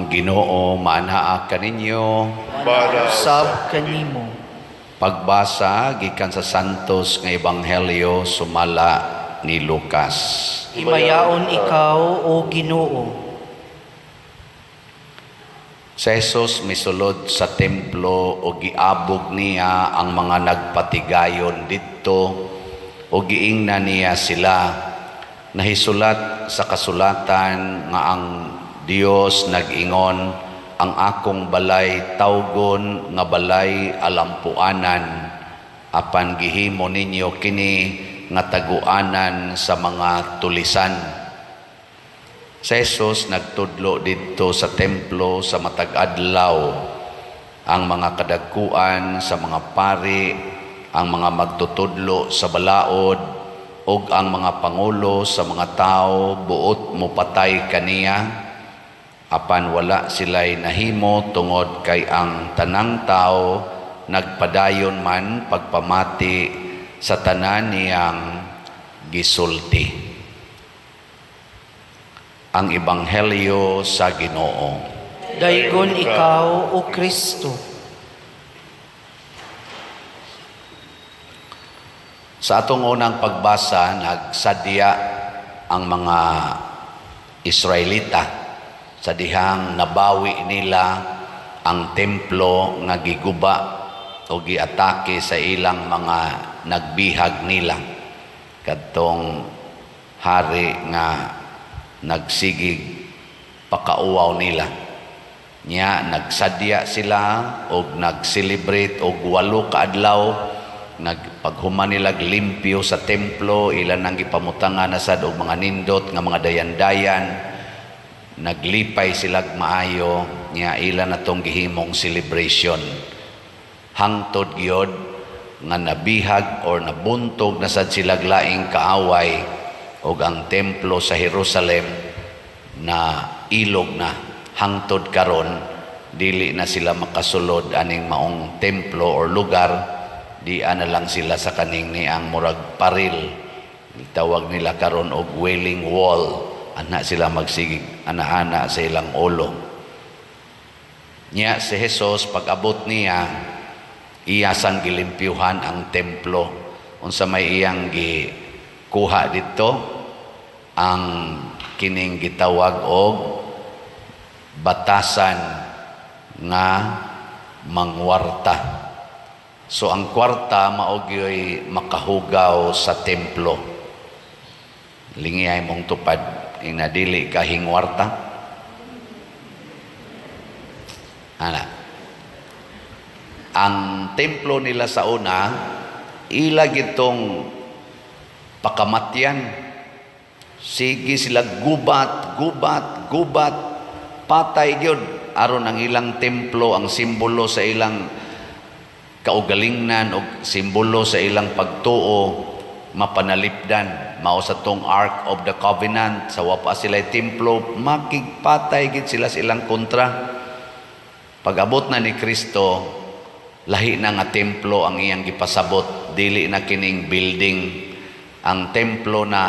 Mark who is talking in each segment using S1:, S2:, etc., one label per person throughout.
S1: Ang Ginoo maanaa kaninyo.
S2: Para
S3: Sab kanimo.
S1: Pagbasa gikan sa Santos nga Ebanghelyo sumala ni Lucas.
S3: Himayaon ikaw, O Ginoo.
S1: Si Jesus misulod sa templo o giabog niya ang mga nagpatigayon didto o giingnan niya sila, "Nahisulat sa kasulatan nga ang Dios nag-ingon, 'Ang akong balay tawgon nga balay alampuanan,' apan gihimo ninyo kini nga taguanan sa mga tulisan." Si Jesus nagtudlo didto sa templo sa matag adlaw. Ang mga kadagkuan sa mga pari, ang mga magtutudlo sa balaod, ug ang mga pangulo sa mga tao buot mopatay kaniya. Apan wala sila'y nahimo tungod kay ang tanang tao nagpadayon man pagpamati sa tanan niyang gisulti. Ang Ebanghelyo sa Ginoo.
S3: Daygon ikaw, O Kristo.
S1: Sa atong unang pagbasa, nagsadya ang mga Israelita sa dihang nabawi nila ang templo nga giguba o giatake sa ilang mga nagbihag nila, kadtong hari nga nagsigig pakauwaw nila. Nya nagsadya sila og nag-celebrate og 8 ka adlaw. Nagpaghuman nila limpyo sa templo, ilan nang gipamutangan na sad og mga nindot nga mga dayan-dayan, naglipay sila maayo. Nya ila na tong gihimong celebration hangtod gyud nga nabihag or nabuntog na sad sila laing kaaway og ang templo sa Jerusalem na ilog na. Hangtod karon dili na sila makasulod aning maong templo or lugar. Di na lang sila sa kaning ni ang murag paril, tawag nila karon og Wailing Wall. Ana sila magsigig ana-ana sa ilang ulo. Nya si Jesus, pag-abot niya, iya sang gilimpyuhan ang templo. Unsa may iyang gikuha didto? Ang kining gitawag og batasan nga mangwarta. So ang kwarta mao gyoy makahugaw sa templo. Lingiyay mong tupad ina dili ka hingwarta. Ana. Ang templo nila sa una, ila gitong pakamatyan. Sige sila gubat, gubat, gubat, patay gyud aron ang ilang templo, ang simbolo sa ilang kaugalingnan o simbolo sa ilang pagtuo, mapanalipdan. Mao sa tong Ark of the Covenant. Sa wa pa sila templo, makigpatay gid sila sa ilang kontra. Pag-abot na ni Kristo, lahi na nga templo ang iyang gipasabot. Dili na kining building. Ang templo na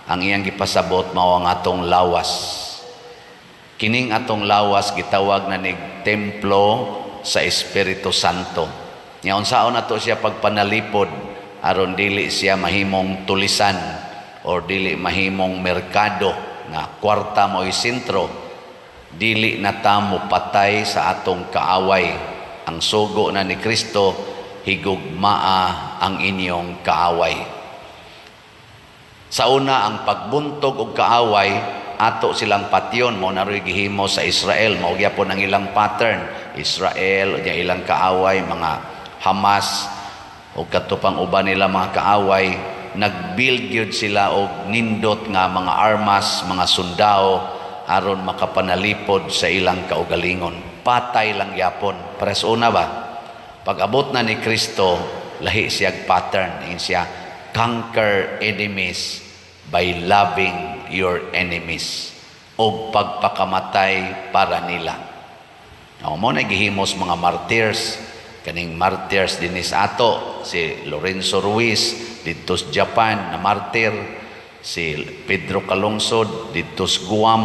S1: ang iyang gipasabot mao ang atong lawas. Kining atong lawas gitawag na nig templo sa Espiritu Santo. Nya unsaon nato siya pagpanalipod aron dili siya mahimong tulisan or dili mahimong merkado nga kwarta mo'y sentro? Dili na ta mo patay sa atong kaaway. Ang sugo na ni Kristo, higugmaa ang inyong kaaway. Sa una, ang pagbuntog og kaaway, ato silang patyon. Mao na ro'y gihimo sa Israel. Mao gyapon ang ilang pattern. Israel, nya ilang kaaway, mga Hamas, o kadto pang uban nila mga kaaway, nag-build gyud sila og nindot nga mga armas, mga sundao, aron makapanalipod sa ilang kaugalingon. Patay lang yapon. Pares una ba? Pag-abot na ni Kristo, lahi siyag pattern. Ingon siya, "Conquer enemies by loving your enemies." Og pagpakamatay para nila. O, mao na gihimos mga martyrs. Kaning martyrs dinis ato, si Lorenzo Ruiz, didto sa Japan, na martyr. Si Pedro Calungsod, didto sa Guam.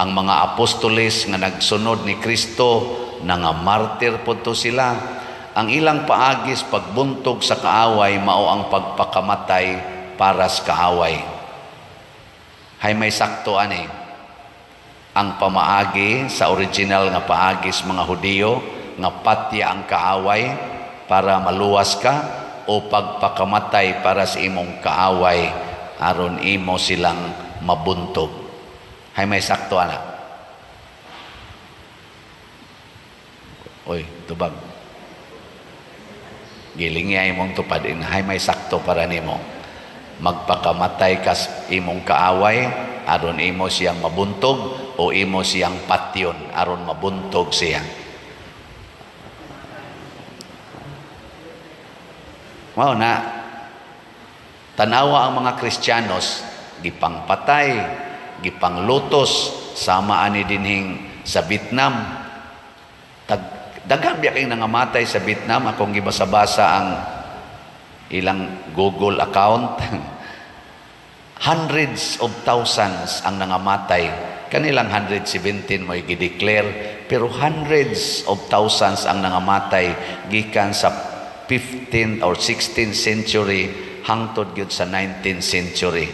S1: Ang mga apostoles nga nagsunod ni Kristo, nga martir pod to sila. Ang ilang paagis pagbuntog sa kaaway mao ang pagpakamatay para sa kaaway. Hay may sakto ani? Ang pamaagi sa original nga paagi sa mga Hudiyo nga patya ang kaaway para maluwas ka, o pagpakamatay para sa imong kaaway aron imo silang mabuntog? Hay may sakto ana? Oy, tubag. Giling imong tupad in. Hay may sakto para nimo? Magpakamatay kas imong kaaway aron imo siyang mabuntog, o imo siyang patyon aron mabuntog siya? Mao na, tanawa ang mga Kristiyanos, gipangpatay, gipanglutos, sama ani dinhing sa Vietnam. Daghan biya kay nangamatay sa Vietnam. Akong gibasa-basa ang ilang Google account. Hundreds of thousands ang nangamatay. Kanilang 117 mo'y gideclare, pero hundreds of thousands ang nangamatay gikan sa 15th or 16th century hangtod gyud sa 19th century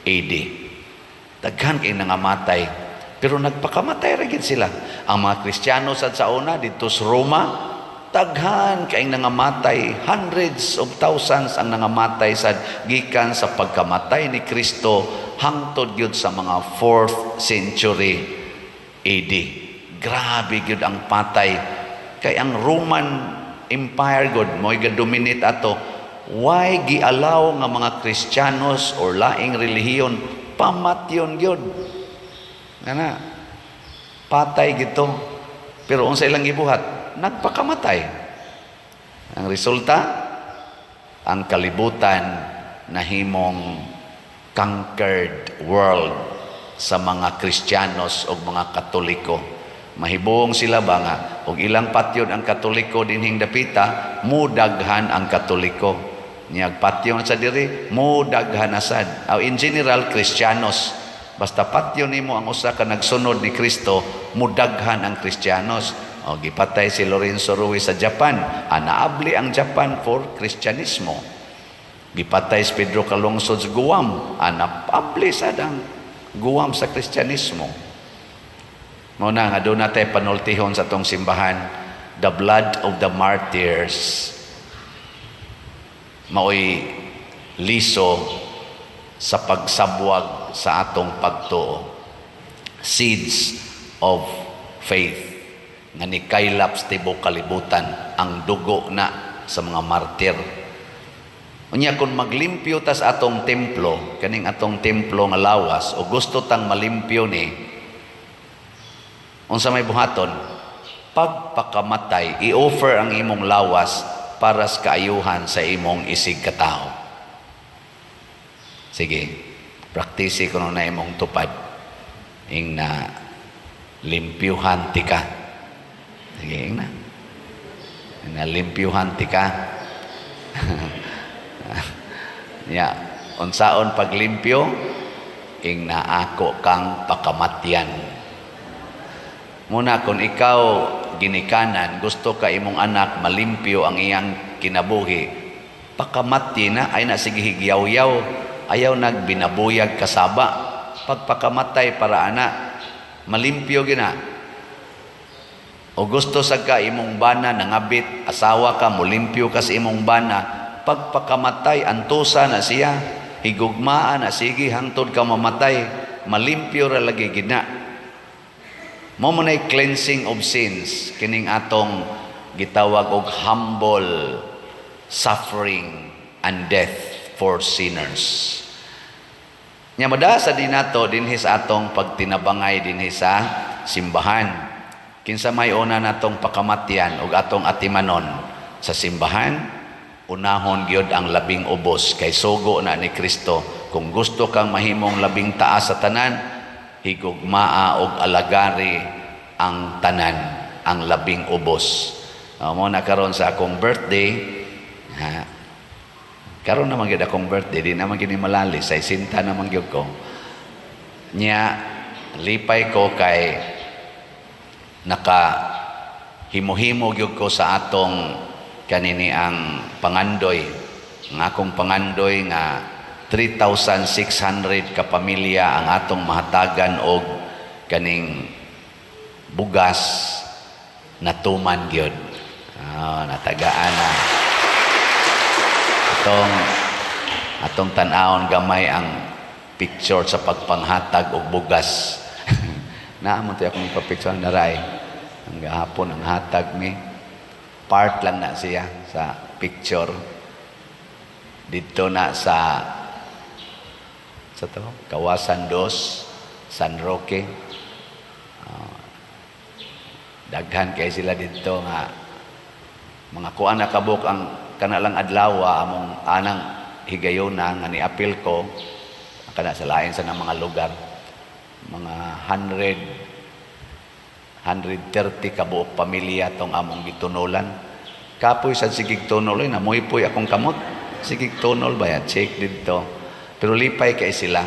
S1: AD. Daghan kay nangamatay, pero nagpakamatay ra gyud sila. Ang mga Kristiyano sad sa una didto sa Roma, daghan kay nangamatay, hundreds of thousands ang nangamatay sad gikan sa pagkamatay ni Kristo hangtod gyud sa mga 4th century AD. Grabe gyud ang patay kay ang Roman Empire god mo'y ga-dominate ato. Why gialaw nga mga Kristiyanos or laing relihiyon pamatyon gyud? Ngana patay gito. Pero unsa ilang gibuhat? Nagpakamatay. Ang resulta, ang kalibutan nahimong conquered world sa mga Kristiyanos o mga Katoliko. Mahibong sila ba nga og ilang patyon ang Katoliko dinhing dapita, mudaghan ang Katoliko. Niyag patyon sa diri, mudaghan asad. Aw in general, Kristiyanos. Basta patyon nimo ang usa ka nagsunod ni Kristo, mudaghan ang Kristiyanos. O gipatay si Lorenzo Ruiz sa Japan, anaabli ang Japan for Kristyanismo. Gipatay si Pedro Calungsod sa Guam, anapabli sad ang Guam sa Kristyanismo. Mao na nga doon natay panultihon sa atong simbahan, the blood of the martyrs maoy liso sa pagsabwag sa atong pagtuo. Seeds of faith nga nikaylap sa tibuok kalibutan ang dugo na sa mga martir. Unya kung maglimpyo tas atong templo, kaning atong templo nga lawas, o gusto tang malimpyo ni, unsa may buhaton? Pagpakamatay, i-offer ang imong lawas para sa kaayuhan sa imong isig katao. Sige, praktisi ko na imong tupad. Ing na limpyuhan ti ka. Sige, ing na. Ing na limpyuhan ti ka. Ya, unsaon paglimpyo? Ing na ako kang pakamatyan. Muna kung ikaw ginikanan, gusto ka imong anak malimpyo ang iyang kinabuhi, pakamati na, ay na sige higyaw-yaw, ayaw nagbinabuyag kasaba. Pagpakamatay para ana, malimpyo gina. O gusto sa ka imong bana nangabit, asawa ka, mulimpyo ka sa imong bana, pagpakamatay, antusa na siya, higugmaan na sige hangtod ka mamatay, malimpyo ra lagi gina. Mo mo na'y cleansing of sins kining atong gitawag og humble suffering and death for sinners. Nya madasa din nato dinhi sa atong pagtinabangay dinhi sa simbahan. Kinsa may una natong pakamatyan og atong atimanon sa simbahan, unahon gyud ang labing ubos kay sugo na ni Kristo. Kung gusto kang mahimong labing taas sa tanan, higugmaa og alagari ang tanan, ang labing ubos. Mo na karon sa akong birthday, ha, karon naman gyud akong birthday, di naman gini malali, sa isinta naman gyud ko. Nya Lipay ko kay naka himo-himo gyud ko sa atong kanini ang pangandoy. Ang akong pangandoy nga 3,600 ka pamilya ang atong mahatagan og kaning bugas, natuman gyud. Ah, natagaan na. Atong tan-awon gamay ang picture sa pagpanghatag og bugas. Naa man to akong ipapicture naray. Ang gahapon ang hatag mi. Part lang na siya sa picture. Dito na sa to, Kawasan Dos, San Roque. Ah, daghan kay sila dito nga mga kuan na kabuk ang kana lang adlaw among anang higayona nga niapil ko kana sa lain sa mga lugar, mga 100 130 ka buok pamilya tong among gitunolan. Kapoy sad, sigig tunol oy, namuy-puy akong kamot, sigig tunol ba ya, check didto, pero lipay kay sila.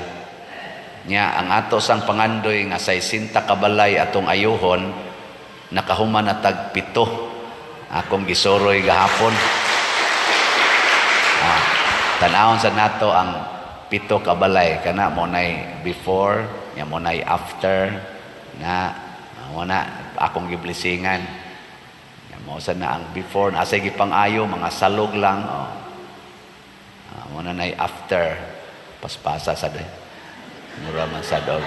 S1: Nya ang ato sang pangandoy nga 60 ka balay atong ayuhon, nakahuman na tag 7, akong gisuroy gahapon. Ah, tan-awon sa nato ang 7 ka balay. Kana mo nay before nya, mo nay after na. Ah, mo na akong giblesingan. Nya mo sa na ang before asa gipang-ayo, mga salog lang, oh. Ah, mo na nay after, paspasa sa de, mura man sa dog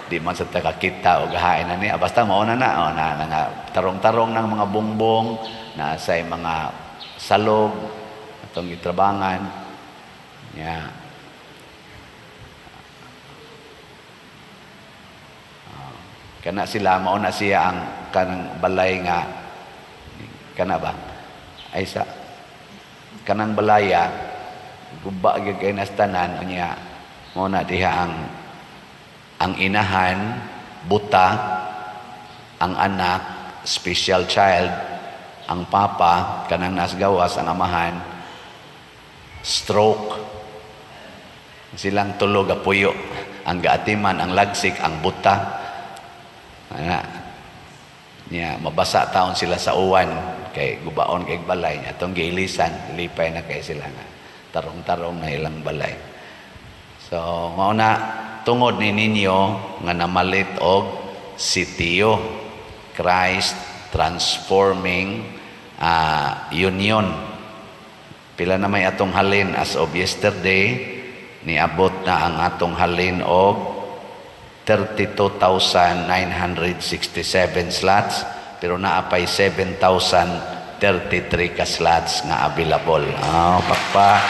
S1: di man sa takakita og hain na ni. Ah, basta mao na na, oh, na, na nga tarong-tarong ng mga bongbong na say mga salog atong gitrabangan nya. Ah, kana sila, mao na siya ang kanang balay nga kana ba ay sa kanang balaya, guba gyud kay nas tanan. Unya mao na diha ang inahan buta, ang anak special child, ang papa kanang nas gawas, ang amahan stroke, silang tulo gapuyo. Ang gaatiman ang lagsik ang buta. Ana niya, mabasa taon sila sa uwan kay gubaon kay balay niya. Atong giilisan, lipay na kay sila nga tarong-tarong na ilang balay. So mao na, tungod ni ninyo nga namalit og sitio, Christ Transforming Union. Pila na may atong halin as of yesterday? Niabot na ang atong halin og 32,967 slots, pero naa pay 7,033 ka slots nga available. Ah, pakpa.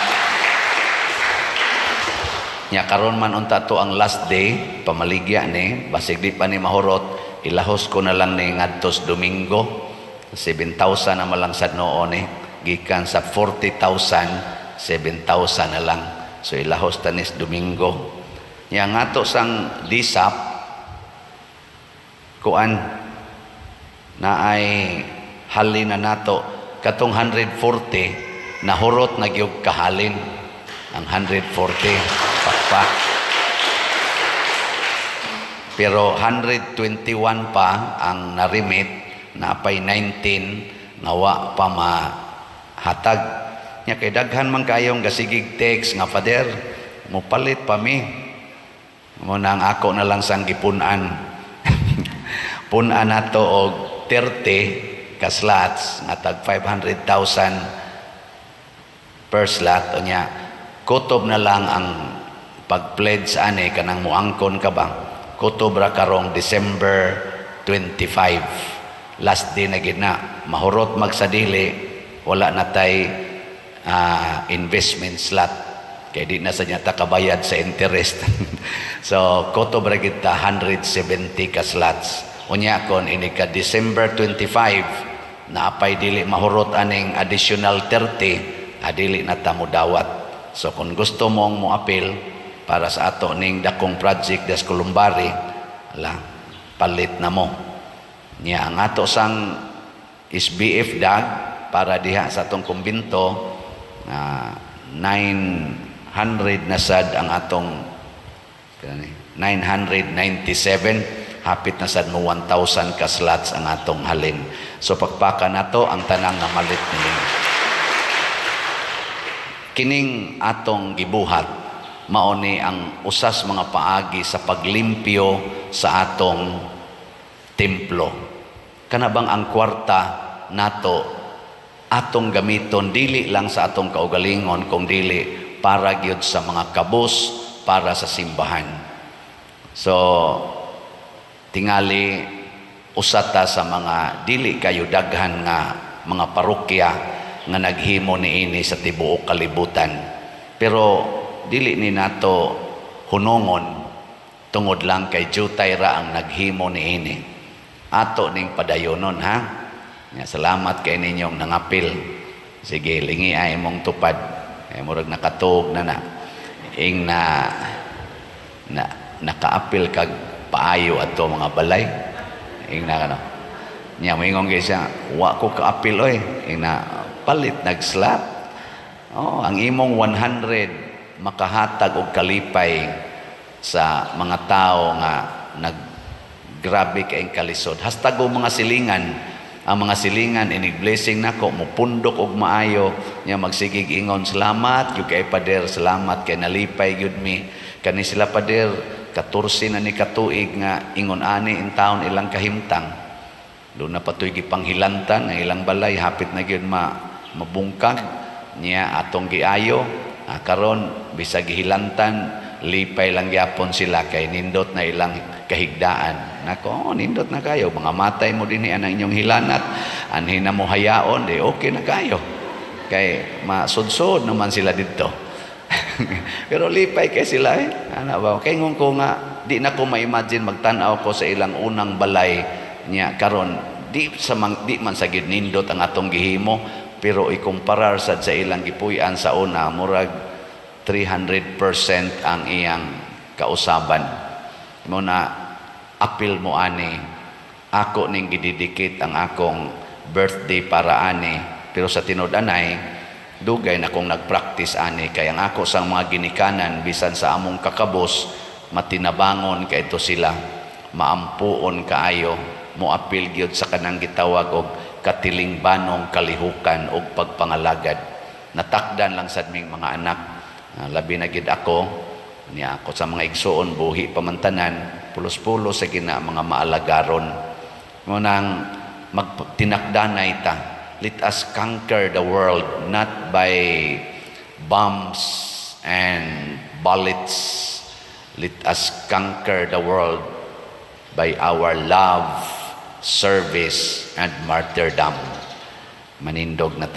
S1: Nya karon man unta to ang last day, pamaligya ni, basig di pa ni mahurot, ilahos ko na lang ni ngadtos Domingo. 7,000 na malang sad noon ni, gikan sa 40,000, 7,000 na lang. So ilahos tanis Domingo. Nya ngato sang DSAP kuan na ay halin na nato katong 140, nahurot na gyud kahalin ang 140, pakpak, pero 121 pa ang narimit na pay 19 nga wa pa mahatag. Nya kay daghan man kayong gasigig text nga, "Father, mopalit pa mi." Mo na ang ako na lang sang gipun-an, pun-an nato og 30 ka slots nga tag 500,000 per slot. Unya kutob na lang ang pag-pledge ani, kanang muangkon ka ba, kutob ra karong December 25, last day na gid na. Mahurot magsadili, wala na tay investment slot kay di na sa niya ta kabayad sa interest. So kutob ra gid ta 170 ka slots. Unya kon ini ka December 25 naapay dili mahurot aning additional 30, adili na ta modawat. So kung gusto mong moapil para sa ato ning dakong project des Columbari, ala, palit na mo. Nya ang ato sang SBF dag para diha sa atong kumbinto, 900 na sad ang atong kani, 997. Hapit na sad mo 1,000 ka slots ang atong halin. So pakpaka nato ang tanang namalit niini. Kining atong gibuhat, mao ni ang usas mga paagi sa paglimpyo sa atong templo. Kana bang ang kwarta nato atong gamiton dili lang sa atong kaugalingon kung dili para gyud sa mga kabus, para sa simbahan. So tingali usa ta sa mga dili kayo daghan nga mga parokya nga naghimo niini sa tibuok kalibutan. Pero dili ni nato hunongon tungod lang kay jutay ra ang naghimo niini. Ato ning padayonon, ha. Nga salamat kay ninyong nangapil. Sige, lingi ay imong tupad. Eh, murag nakatuog na na. Ing na na nakaapil kag paayo ato mga balay. Ing na ano. Nya moingon kay siya, "Wa ko kaapil oy." Ing na palit nag-slot. Oh, ang imong 100 makahatag og kalipay sa mga tao nga nag grabe kay kalisod. Hastag og mga silingan, ang mga silingan inig blessing nako mupundok og maayo nya magsigig ingon, "Salamat gyud kay Pader, salamat kay nalipay gyud mi." Kani sila, Pader, 14 na ni katuig nga ingon ani in town ilang kahimtang. Doon na patoy gipanghilantan ang ilang balay, hapit na gyud ma mabungkag niya atong giayo. Ah, karon bisag gihilantan, lipay lang gyapon sila kay nindot na ilang kahigdaan. Nako, oh, nindot na kayo, mga matay mo dinhi ang inyong hilanat, anhi na mo hayaon, di okay na kayo kay masudsod naman sila didto. Pero lipay kay sila eh. Ana ba? Kay ngon ko nga di na ko ma-imagine magtan-aw ko sa ilang unang balay niya karon, di sa man, di man sa gid nindot ang atong gihimo, pero ikumparar sad sa ilang gipuy-an sa una, murag 300% ang iyang kausaban mo na. Apil mo ani, ako ning gididikit ang akong birthday para ani. Pero sa tinud-anay, dugay na kong nagpractice ani kay ang ako sang mga ginikanan, bisan sa among kakabos, matinabangon kay ito sila, maampuon kaayo, moapil gyud sa kanang gitawag og katilingbanong kalihukan og pagpangalagad. Natakdan lang sad ming mga anak. Ah, labi na gid ako niya, ako sa mga igsuon buhi pa man tanan, pulos-pulos sa gina mga maalagaron mo nang magtinakdanay ta. Let us conquer the world not by bombs and bullets. Let us conquer the world by our love, service and martyrdom. Manindog na.